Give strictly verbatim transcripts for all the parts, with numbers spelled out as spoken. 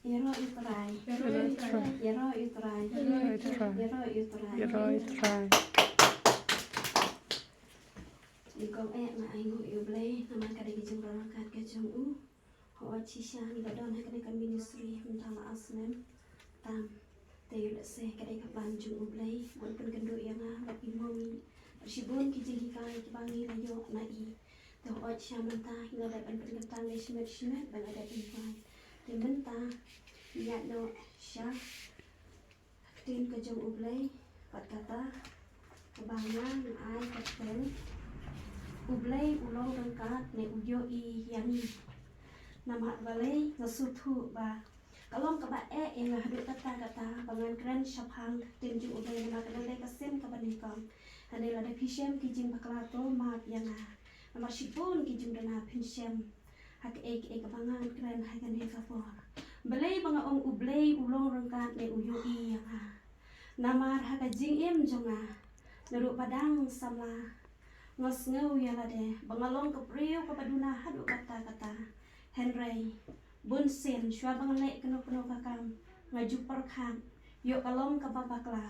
Ïaroh ïa u Trai. Ïaroh ïa u Trai. Ïaroh ïa u Trai. Ïaroh ïa u Trai. Ïaroh ïa u Trai. Ïaroh ïa u Trai. Ïa kong eh nga ai nguh ïa u Blei namar ka dei ka jingïaroh ryngkat ka jong u. Hooid shisha ngi la don ha kane ka ministry mynta la ar snem tam. Te ïoh lehse ka dei ka plan jong u Blei ban pynkynduh ïa nga bad i Mommy. Shibun ki jinghikai kiba ngi la ïoh na i. Te hooid shisha mynta ngi la dep ban pynkyntang ïa shimet shimet ban ïa dep invite. Te mynta ngi ïaid noh sha ka ktien ka jong u Blei, bad kata kaba nga nga ai ka ktien, u Blei u long ryngkat ne u ïohi ïa ngi. Namar balei? Nga sngewthuh ba ka long kaba eh ïa nga haduh katta katta ba ngan kren shaphang ka ktien jong u Blei namar ka long dei ka sien kaba nyngkong. Hynrei lada phi shem ki jingbakla to map ïa nga. Namar shibun ki jingduna phin shem ha kaei kaei kaba ngan kren ha kane ka por. Balei ba nga ong u Blei u long ryngkat ne u ïohi ïa nga? Namar ha ka jingim jong nga naduh ba dang samla nga sngew ïa lade ba nga long ka briew kaba duna haduh katta katta. Hynrei bun sien shuwa ba nga leh kano kano ka kam nga ju pyrkhat ïoh ka long kaba bakla.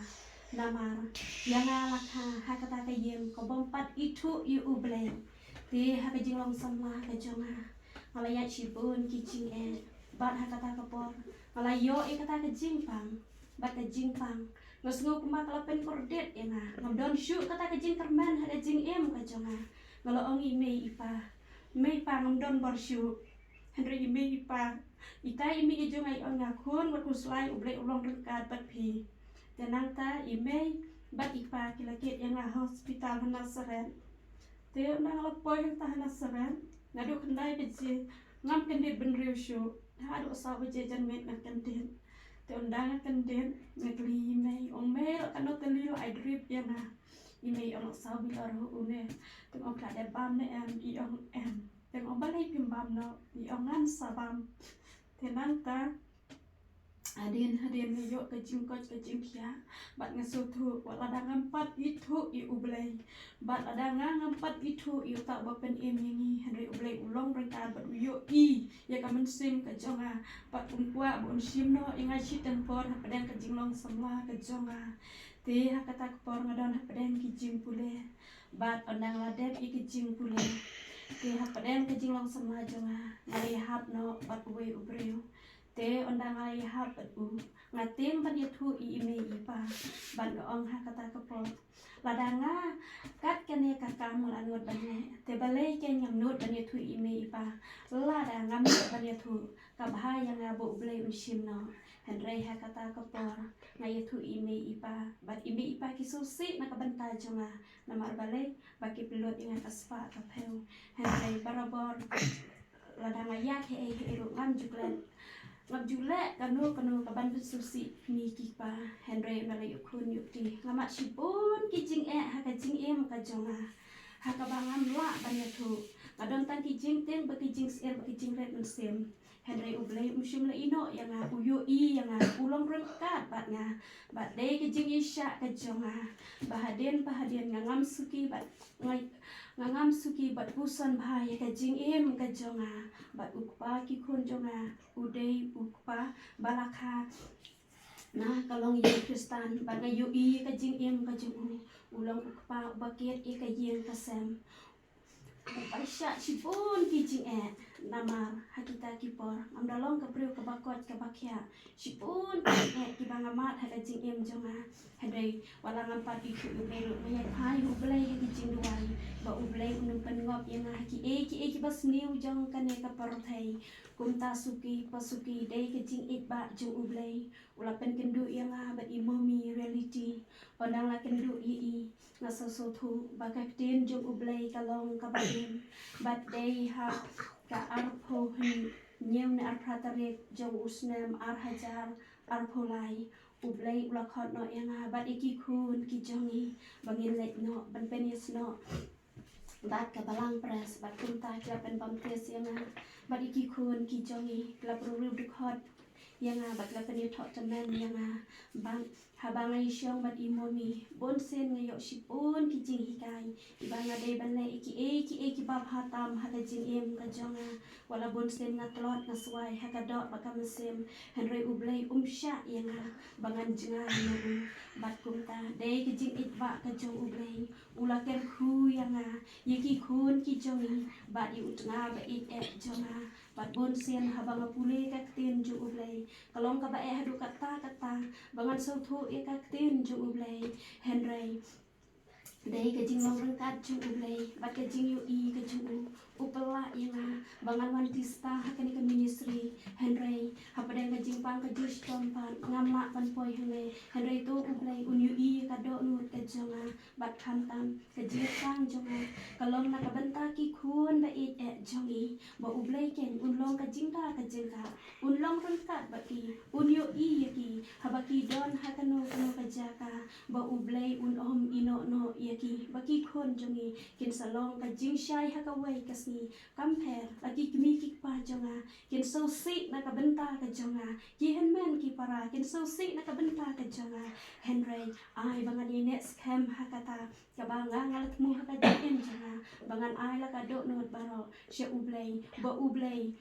Namar ïa nga la kha ha kata ka ïing ka bym pat ithuh ïa u Blei. Te ha ka jinglong samla ka jong nga nga la ïaid shibun ki jingeh. Bad ha kata ka por nga la ïoh ïa kata ka jingpang. Bad ka jingpang nga sngew kumba ka la pynkordit ïa nga. Ngam don shuh kata ka jingkyrmen ha ka jingim ka jong nga. Nga la ong i mei i pa, mei pa ngam don bor shuh. Hynrei i mei i pa, ita i mei i jong nga i ong nga khun, wat khuslai u Blei u long ryngkat bad phi. Te nangta i mei bad i pa ki la kit ïa nga ha hospital ha Nasareth. Te ynda nga la poi hangta ha Nasareth naduh khyndai baje ngam kyndit bynriew shuh. Haduh saw baje janmiet nga kyndit. Te ynda nga kyndit nga kylli i mei, ong mei, la katno tylli la ai drip ïa nga? I mei ong la saw bilor. Une te ong ka dei bam ne em? I ong em. Te ong balei phim bam noh? I ong ngan sa bam. Te nangta hadien hadien nga ïoh ka jingkoit ka jingkhiah bad nga sngewthuh wat lada ngam pat ithuh ïa u Blei bad lada nga ngam pat ithuh ïa uta uba pynim ïa ngi, hynrei u Blei u long ryngkat bad u ïohi ïa ka mynsiem ka jong nga. Bad um kwah ba un shim noh ïa nga shiteng por hapdeng ka jinglong samla ka jong nga. Te ha kata ka por nga don hapdeng ki jingpule. Bad ynda nga la dep ïa ki jingpule, te hapdeng ka jinglong samla jong nga nga la ïahap noh bad uwei u briew. Te ynda nga la ïahap bad u nga tieng ban ïathuh ïa i mei i pa. Bad nga ong ha kata ka por, lada nga kat kane ka kam nga la nud ban leh, te balei kein ngam nud ban ïathuh ïa i mei i pa? Lada ngam nud ban ïathuh ka bha ïa nga ba u Blei un shim noh. Hynrei ha kata ka por nga ïathuh ïa i mei i pa bad i mei i pa ki sngewsih na ka bynta jong nga. Namar balei? Ba ki pynlut ïa nga ka spah ka phew. Hynrei barabor lada nga ïa kaei kaei ruh ngam ju klet, ngam ju leh kano kano kaban pynsngewsih kmie ki kpa. Hynrei ynda la ïoh khun ïoh kti nga mad shibun ki jingeh ha ka jingim ka jong nga ha kaba ngam lah ban ïathuh. Nga don tang ki jingtieng bad ki jingsyier bad ki jingrit mynsiem. Hynrei u Blei um shym la ïeh noh ïa nga, u ïohi ïa nga, u long ryngkat bad nga. Bad dei ka jingïaishah ka jong nga ba hadien ba hadien nga ngam suki bad nga, nga ngam suki bad puson bha ïa ka jingim ka jong nga. Bad u kpa ki khun jong nga u dei u kpa ba la kha na ka longïing Khristan bad nga ïohi ïa ka jingim ka jong u. U long u kpa uba kit ïa ka ïing ka sem. Ba shah shibun ki jingeh namar ha kita ki por ngam da long ka briew kaba koit kaba khiah. Shibun ki jingeh kiba nga mad ha ka jingim jong nga. Hynrei wat la ngam pat ithuh ïa u Blei ruh nga ïa phai ha u Blei ha ki jingduwai ba u Blei un ym pynngop ïa nga ha kiei kiei kiba sniew jong kane ka pyrthei. Kumta suki pa suki dei ka jingïeit ba jong u Blei. U la pynkynduh ïa nga bad i Mommy Reality. Ynda nga la kynduh ïa i nga sa sngewthuh ba ka ktien jong u Blei ka long kaba im. Bad dei ha ka arphew hynñiew ne arphew tarik jong u snem ar hajar arphew lai u Blei u la khot noh ïa nga bad ïa ki khun ki jong ngi ba ngin leit noh ban pynïasnoh bad ka balang press bad kumta ki la pynbaptis ïa nga bad ïa ki khun ki jong ngi ki la pynriew dkhot ïa nga bad ka pynïathoh tymmen ïa nga. Bad haba nga ïashong bad i Mommy, bun sien nga ïoh shibun ki jinghikai iba nga dei ban leh ïa kiei kiei kiba bha tam ha ka jingim ka jong nga. Wat la bun sien nga tlot nga swai ha ka doh bad ka mynsiem, hynrei U Blei um shah ïa nga ba ngan jngai na u. Bad kumta dei ka jingïeit ba ka jong U Blei, u la kyrkhu ïa nga, ïa ki khun ki jong ngi bad ïa u tnga ba ïeit eh jong nga. Bad bun sien haba nga pule ka ktien jong U Blei, ka long kaba eh haduh katta katta ba ngan sngewthuh ïa ka ktien jong U Blei. Hynrei dei ka jinglong ryngkat jong U Blei bad ka jingïohi ka jong u, u pynlah ïa nga ba ngan wan tista ha kane ka ministry. Hynrei hapdeng ka jingpang ka jingshitom pat ngam lah ban poi hangne, hynrei to U Blei un ïohi ïa ka dohnud ka jong nga. Bad khamtam ka jingtang jong nga ka long na ka bynta ki khun ba ïeit eh jong ngi, ba U Blei ken un long ka jingda ka jingkah, un long ryngkat bad ki, un ïohi ïa ki haba ki don ha kano kano ka jaka, ba U Blei un ym ïehnoh noh ïa ki, ba ki khun jong ngi kin sa long ka jingshai ha kawei ka sngi. Kam pher la ki kmie ki kpa jong nga kin sngewsih na ka bynta ka jong nga, ki hynmen ki para kin sngewsih na ka bynta ka jong nga. Hynrei ai ba ngan ïaineh skhem ha kata kaba nga nga la thmu ha ka jingim jong nga, ba ngan ai la ka dohnud baroh sha U Blei, ba U Blei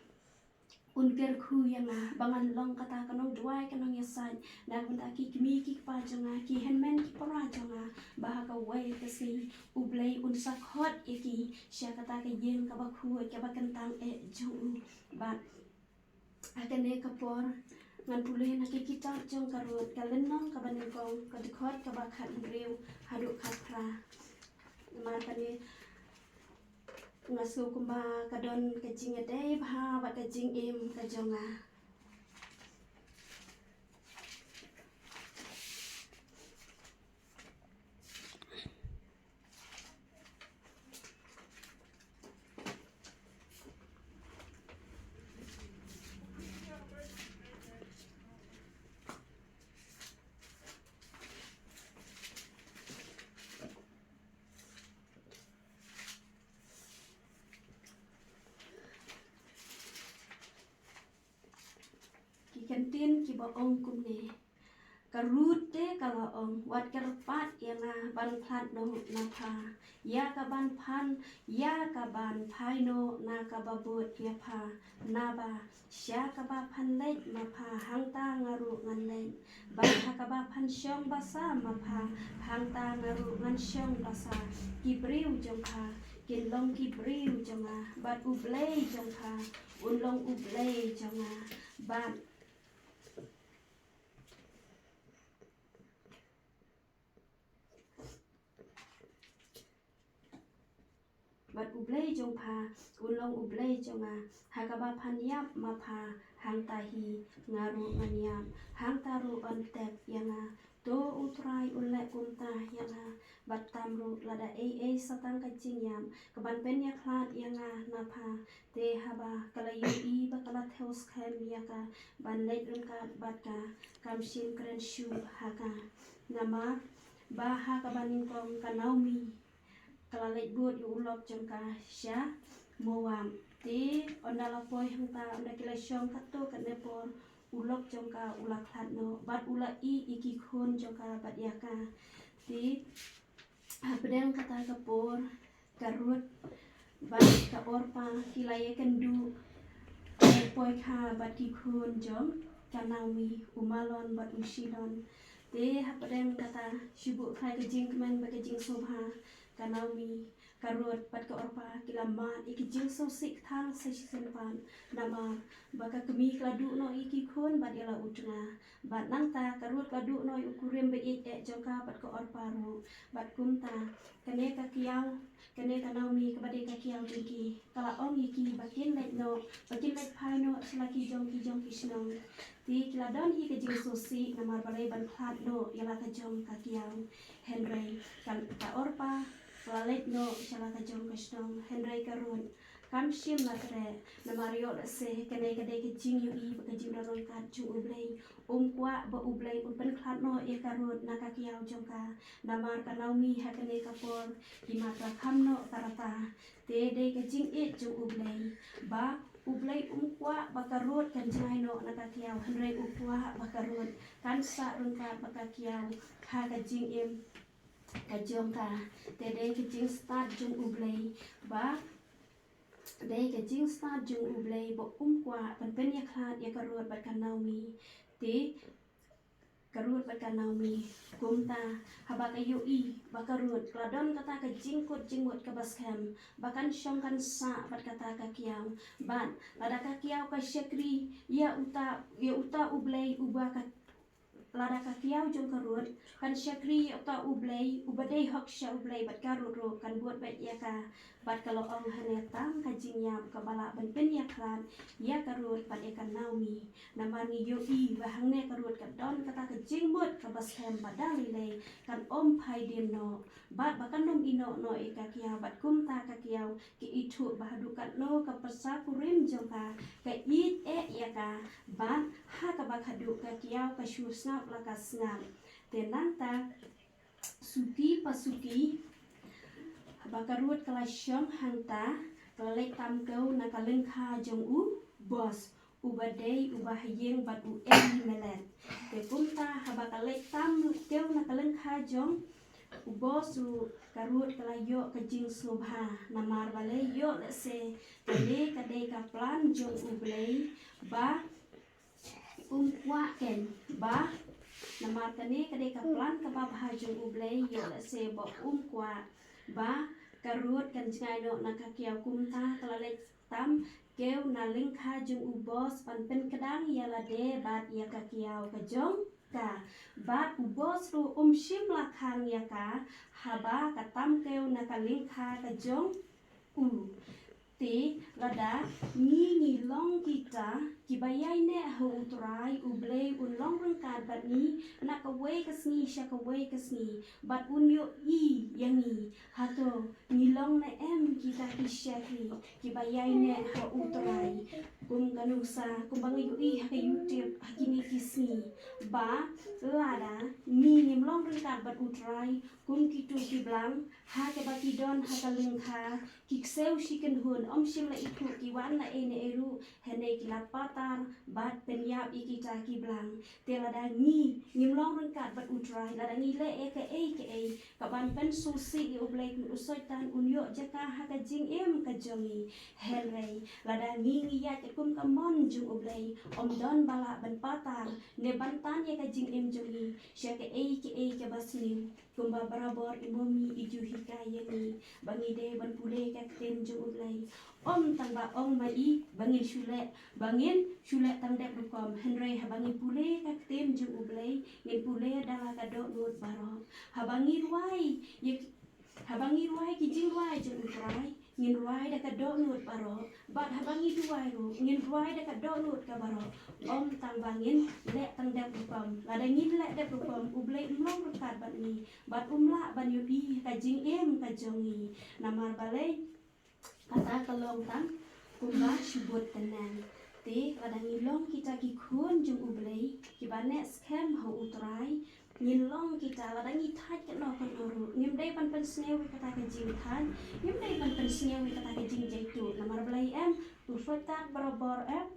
un kyrkhu ïa nga ba ngan long kata ka nongduwai ka nongïasaid na ka bynta ki kmie ki kpa jong nga, ki hynmen ki para jong nga, ba ha kawei ka sngi U Blei un sa khot ïa ki sha kata ka ïing kaba khuid kaba kyntang eh jong u. Bad ha kane ka por ngan pule na ki kitab jong ka Ruth, ka lynnong kaba nyngkong, ka dkhot kaba khathynriew haduh khatphra. Namar kane nga sngew kumba ka don ka jingïadei bha bad ka jingim ka jong nga. Ki kyntien kiba ong kumne. Ka Ruth te ka la ong, wat kyrpad ïa nga ban khlad noh na pha ïa ka ban phan, ïa ka ban phai noh na kaba bud ïa pha. Naba sha kaba phan leit ma pha hangta nga ruh ngan leit, bad ha kaba phan shong basa ma pha hangta nga ruh ngan shong basa. Ki briew jong pha kin long ki briew jong nga, bad U Blei jong pha un long U Blei jong nga. Bad bad U Blei jong pha un long U Blei jong nga, ha kaba phan ïap ma pha hangta hi nga ruh ngan ïap, hangta ruh yn tep ïa nga. To U Trai un leh kumta ïa nga, bad tam ruh lada ei ei sa tang ka jingïap ka ban pynïakhlad ïa nga na pha. Te haba ka la ïohi ba ka la thew skhem ïa ka ban leit ryngkat bad ka, kam shym kren shuh ha ka. Namar ba ha kaba nyngkong ka Naomi ka la leit bud ïa u lok jong ka sha Moab. Te ynda la poi hangta, ynda ki la shong katto katne por, u lok jong ka u la khlad noh bad u la ïeh ïa ki khun jong ka bad ïa ka. Te hapdeng kata ka por ka Ruth bad ka Orpa ki la ïakynduh, ki poi kha bad ki khun jong ka Naomi, u Malon bad u Shilon. Te hapdeng kata shu buh khlaiñ ka jingkmen bad ka jingsngewbha, ka Naomi, ka Ruth bad ka Orpa ki la mad ïa ki jingsngewsih kthang sa shisien pat, namar ba ka kmie ka la duh noh ïa ki khun bad ïa la u tnga. Bad nangta ka Ruth ka la duh noh ïa u kurim ba ïeit eh jong ka bad ka Orpa ruh. Bad kumta kane ka kiaw, kane ka Naomi kaba dei ka kiaw jong ki, ka la ong ïa ki ba kin leit noh, ba kin leit phai noh sha la ki jong ki jong ki shnong. Te ki la don hi ka jingsngewsih namar balei ban khlad noh ïa la ka jong ka kiaw. Hynrei ka, ka Orpa ka la leit noh sha la ka jong ka shnong, hynrei ka Ruth kam shym la treh, namar ïoh lehse kane ka dei ka jingïohi bad ka jingdon ryngkat jong U Blei. Um kwah ba U Blei un pynkhlad noh ïa ka Ruth na ka kiaw jong ka, namar ka Naomi ha kane ka por i mat la kham noh ka rta. Te dei ka jingïeit jong U Blei ba U Blei um kwah ba ka rud kan jngai noh na ka kiaw, hynrei u kwah ba ka rud kan sah ryngkat bad ka kiaw ha ka jingim ka jong ka. Te dei ka jingstad jong U Blei ba, dei ka jingstad jong U Blei ba um kwah ban pynïakhlad ïa ka Ruth bad ka Naomi. Te ka Ruth bad ka Naomi, kumta haba ka ïohi ba ka Ruth ka la don kata ka jingkut jingmut kaba skhem ba kan shong kan sah bad kata ka kiaw, bad lada ka kiaw ka shakri ïa uta, ïa uta U Blei uba ka, lada ka kiaw jong ka Ruth kan shakri ïa uta U Blei uba dei hok sha U Blei, bad ka Ruth ruh kan bud beit ïa ka. Bad ka la ong, hangne tang ka jingïap kaba lah ban pynïakhlad ïa ka Ruth bad ïa ka Naomi. Namar ngi ïohi ba hangne ka Ruth ka don kata ka jingmut kaba skhem ba da lei lei kan ym phai dien noh, bad ba kan ym ïehnoh noh ïa ka kiaw, bad kumta ka kiaw ka ithuh ba haduh katno ka pyrsa kurim jong ka ka ïeit eh ïa ka, bad ha kaba khatduh ka kiaw ka shu sngap la ka sngap. Te nangta suki pa suki, haba ka Ruth ka la shong hangta, ka la leit tam kew na ka lyngkha jong u Boas, uba dei uba ha ïing bad u Elimelek. Te kumta haba ka leit tam kew na ka lyngkha jong u Boas ruh, ka Ruth ka la ïoh ka jingsngewbha, namar balei? Ïoh lehse kane ka dei ka plan jong U Blei ba um kwah, keiñ ba, namar kane ka dei ka plan kaba bha jong U Blei, ïoh lehse ba um kwah ba ka Ruth kan jngai noh na ka kiaw, kumta ka la leit tam kew na lyngkha jong u Boas ban pynkdang ïa lade bad ïa ka kiaw ka jong ka. Bad u Boas ruh um shym la khang ïa ka haba ka tam kew na ka lyngkha ka jong u. Te lada ngi, ngi long kita kiba ïaineh ha U Trai, U Blei un long ryngkat bad ngi na kawei ka sngi sha kawei ka sngi, bad un ïohi ïa ngi. Hato ngi long ne em kita ki shakri kiba ïaineh ha U Trai? Kum ka nuksa, kumba nga ïohi ha ka YouTube ha kine ki sngi, ba lada ngi ngim long ryngkat bad U Trai kum kito ki blang, ha kaba ki don ha ka lyngkha, ki ksew shi kynhun, ym shym la ithuh ki wan na ei na ei ruh, hynrei ki la patar bad pynïap ïa kita ki blang. Te lada ngi ngim long ryngkat bad U Trai, lada ngi leh ïa kaei kaei kaban pynsngewsih ïa U Blei, kumno u Soitan un ïoh jaka ha ka jingim ka jong ngi. Hynrei lada ngi, ngi ïaid katkum ka mon jong U Blei, ym don ba lah ban patar ne ban tan ïa ka jingim jong ngi sha kaei kaei kaba sniew. Kumba barabor i Momi i ju hikai ïa ngi ba ngi dei ban pule ka ktien jong U Blei. Ym tang ba ong ma i ba ngin shu leh, ba ngin shu leh tang dep rukom, hynrei haba ngi pule ka ktien jong U Blei, ngin pule da la ka dohnud baroh. Haba ngi rwai ïa, haba ngi rwai ki jingrwai jong U Trai, ngin rwai da ka dohnud baroh. Bad haba ngi duwai ruh, ngin rwai da ka dohnud ka baroh. Ym tang ba ngin leh tang dep rukom. Lada ngin leh dep rukom, U Blei um long ryngkat bad ngi, bad um lah ban ïohi ka jingim ka jong ngi. Namar balei? Kata ka long tang kumba shu bud tynrai. Te lada ngi long kita ki khun jong U Blei kiba neh skhem ha U Trai, ngin long kita, lada ngi thait katno katno ruh, ngim dei ban pynsngew ïa kata ka jingthait, ngim dei ban pynsngew ïa kata ka jingjaituh. Namar balei em? U Soitan barabor em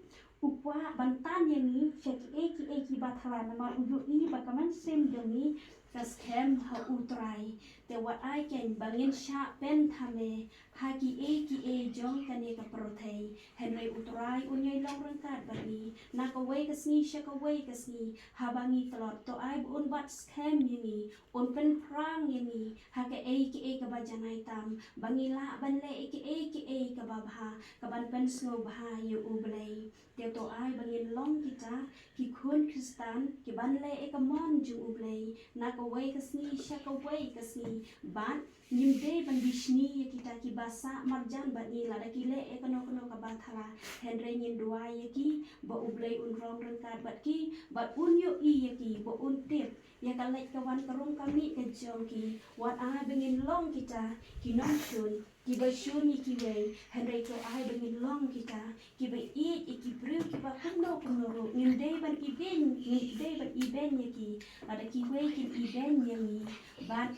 u kwah ban tan ïa ngi sha kiei kiei kiba thala, namar u ïohi ba ka mynsiem jong ngi ka skhem ha U Trai. Te wat ai keiñ ba ngin shah pynthame ha kiei kiei jong kane ka pyrthei. Hynrei U Trai un ïai long ryngkat bad ngi na kawei ka sngi sha kawei ka sngi. Haba ngi tlot, to ai ba un bat skhem ïa ngi, un pynphrang ïa ngi ha kaei kaei kaba janai tam, ba ngi lah ban leh ïa kaei kaei kaba bha, kaban pynsngewbha ïa U Blei. Te to ai ba ngin long kita ki khun Khristan kiban leh ïa ka mon jong U Blei na kawei ka sngi sha kawei ka sngi. Bad ngim dei ban bishni ïa kita kiba sah marjan bad ngi lada ki leh ïa kano kano kaba thala. Hynrei ngin duwai ïa ki ba U Blei un long ryngkat bad ki, bad un ïohi ïa ki, ba un tip ïa ka leit ka wan ka rung ka mih ka jong ki. Wat ai ba ngin long kita ki nongshun kiba shun ïa kiwei, hynrei to ai ba ngin long kita kiba ïeit ïa ki briew kiba kumno kumno ruh. Ngim dei ban ibeiñ, ngim dei ban ibeiñ ïa ki lada kiwei kin ibeiñ ïa ngi. Bad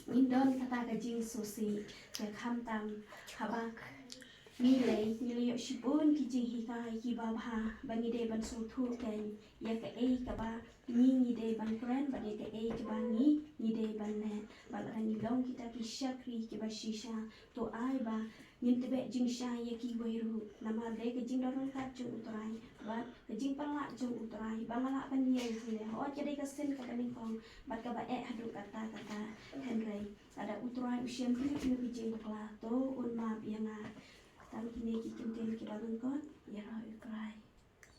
ngin don kata ka jingsngewsih. Te khamtam haba Ngi lei, ngi la ïoh shibun ki jinghikai kiba bha ba ngi dei ban sngewthuh kein ïa kaei kaba ngi ngi dei ban kren bad ïa kaei kaba ngi ngi dei ban leh. Bad lada ngi long kita ki shakri kiba shisha, to ai ba ngin tbeh jingshai ïa kiwei ruh, namar dei ka jingdon ryngkat jong U Trai bad ka jingpynlah jong U Trai ba nga lah ban ïeng hangne. Hooid ka dei ka sien kaba nyngkong bad kaba eh haduh katta katta. Hynrei lada U Trai u shem ïa kino ki jingbakla, to un map ïa nga. Tang kine ki kyntien kiba lyngkot, ïaroh ïa U Trai.